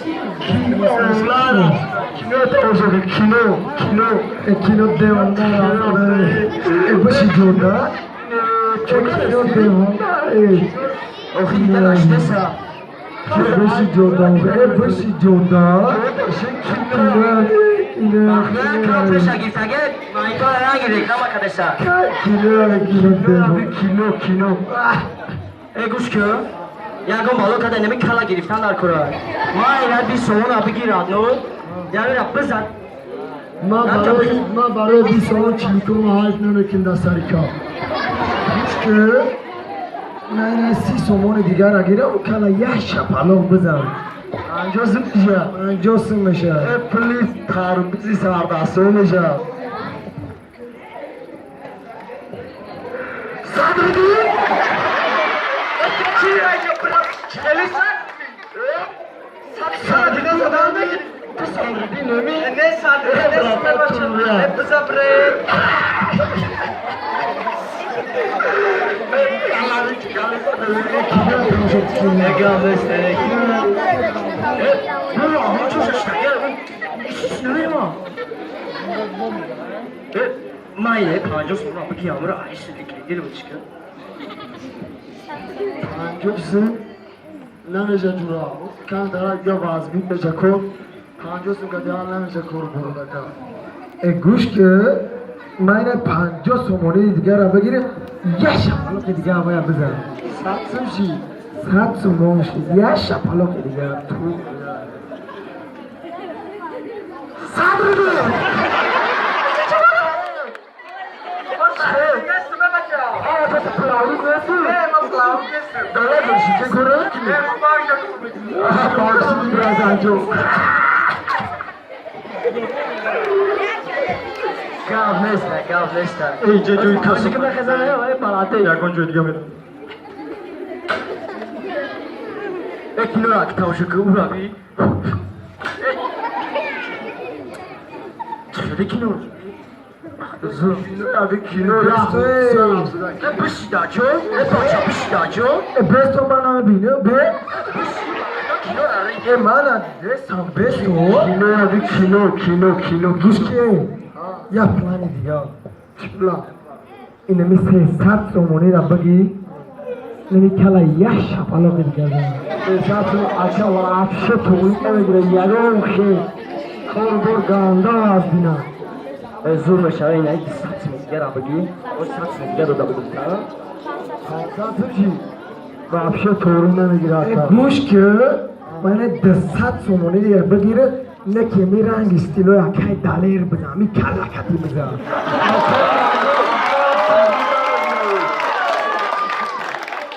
Кино кино тамошо кун, кино, кино. Кино девона. Баши ҷода. Кино девона. Охи дида наштеса. Баши ҷода. Баши ҷода. Кино, кино. Кино гирифтаге, монитор ранги реклама кадеса. Кино, кино девона. Кино, кино. Э, гӯш кун. Ягон бало када неми кала гирифтан дар кора. Ма ина 20 сомона бигирад, ну. Ягона бизад. Ман барои 20 сомон чиликум ҳайф намекунам дар сари кап. Гӯш ки, на, 30 сомони дигар гирам, кала як шапалоқ бизан. 50 сум меша. 50 сум меша. Э, пули тарбузи сардасто меша. Садриддин! Чи айҷа, брат? Хеле садрида задан мегири? Ту Садриддин неми? Не Садриддин, не Садриддин, не бизабре. Эгам нест, э. Бро, ҳамчун шаштагар. Ишиш намема. Э, ман ине 50 сомона бигирам, ра айси ликвидировать кун. 50 сум намеша, ҷура. Кам дара я вазмин меша кор. 50 сум кадиан намеша кор бурудака. Э, гӯш ки, ман ина 50 сомони дигарам бигирам, як шапалоқи дига бояд бизанам. 100 сум ши. 100 сомон шид, як шапалоқи дига ту. Садриддин! Гап нест, гап нест. Инҷа ҷои Касе ки мехезане, вай балате. Ягон ҷои дига мерам. Э, кино тамошо кун, ура би. Чӣ кино? Кино аби кино. Э, бишида ҷо, э, бача, бишида ҷо. Э, бесто ман намебинӣ, бе? Кино Э, ман надидестам, бесто. Кино аби кино, кино, кино. Гӯш ки, як плани дига. Чӣ план? Инами 300 сомонира бигӣ, нами кала як шапалоқи дига зан. 300 сум, ака, вообще туғри намегира, ягон хел корбор ганда аз бина. Э, зур мешава, ина 100 сум дигара бигӣ. О, 100 сум дига дода будем, та? 500 сум чӣ? Вообще туғри намегира, Э, ака. гӯш ки, мана 200 сомони дигар бигира, не ки ми ранги стилои акай Далер бизан, ми калакати бизан.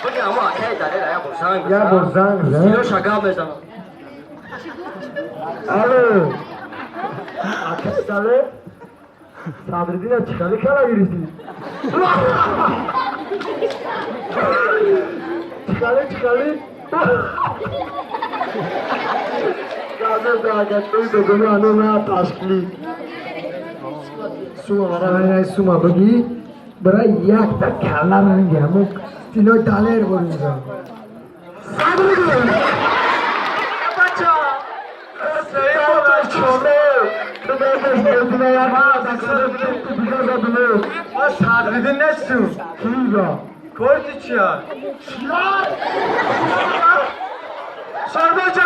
Биги, амо акай Далер як бор занг бизан. Як бор занг бизан. Стилоша гап мезанам. Алло, акай Далер, Садриддина чӣ хеле кала гирифтӣ? Чӣ хеле, чӣ хеле? Сума, сума бигӣ, барои якта калла ранги ҳамо стилои Далер боризам. Садриддин! Бача! Садриддин несту. Кига? Корти чия? Сарбача!